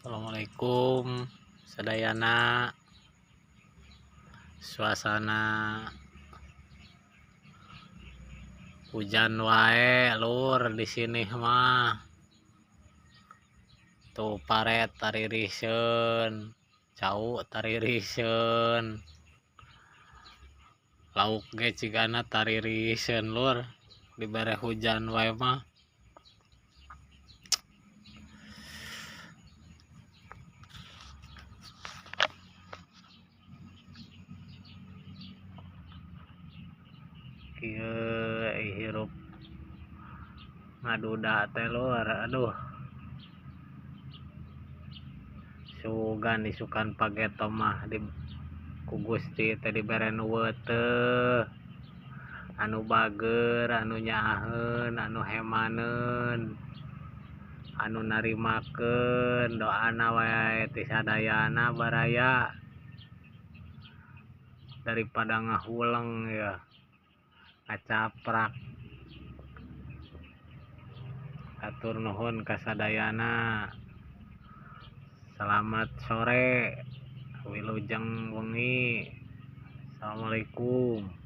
Assalamualaikum sadayana. Suasana hujan wae lur di sini mah. Tuh paret taririseun, cau taririseun. Lauk ge cigana taririseun lur dibere hujan wae mah. Kieu hirup ngaduda teh lur, aduh. Sugan isukan pageto mah di ku Gusti teh dibere nu weuteuh, anu bager, anu nyaaheun, anu hemaneun, anu narimakeun doana wae ti sadayana baraya daripada ngahuleng ya. Ngacaprak. Hatur nuhun kasadayana. Selamat sore, wilujeng wengi. Assalamualaikum.